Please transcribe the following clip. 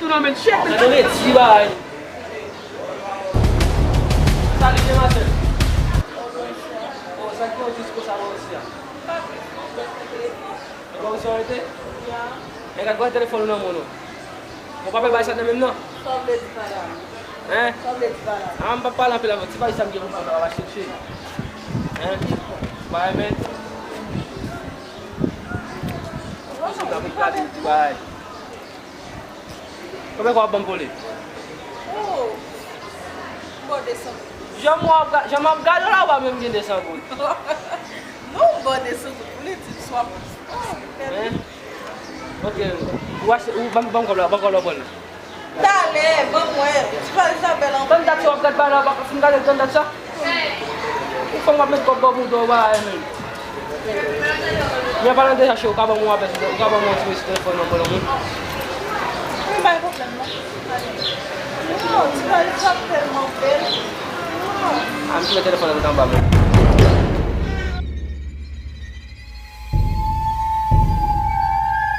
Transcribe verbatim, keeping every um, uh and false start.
Non, men, chèf, men. Gade redi bagay. Salut, demoiselle. Oh, sa ki yon jis konsa, mwen osi a. Bon, sa rete? E gad, gad telefòn ou nan men w non. Ou pa pè bay sa nan menm non? Sa w vle di pa la? Hein? Sa w vle di pa la? Ah, m pa pale anpil avè w. Ti bagay sa m gen pou m pale avè w, cheri. Hein? Ou pa renmen? Ou se ta pou gade ti bagay. Konbyen kòb w ap ban m pou li? Oh, m ba w de san goud. Jan m ap ga-, jan m ap gade w la, w pa menm gen de san goud. Non, m ba w de san goud pou li, di m swa. Hein? Ok, ou achte, ou ban, ban m kòb la, ban m kòb la, ou pran l. Talè, ban m wè, ti pale sa bèl anpil. Tann dat sa w ap gad bagay la, w pa fin gade l, tann dat sa. Ou fè m ap met kòb bò pou w do bagay menm. Men an palan de sa, cheri, ou ka ban m yon apèl, ou ka ban m yon ti mesaj telefòn nan, mon amour? Wi, pa gen pwoblèm, non. Non, ti bagay sa tèlman bèl. Non. A, m kite telefòn nan anba menm.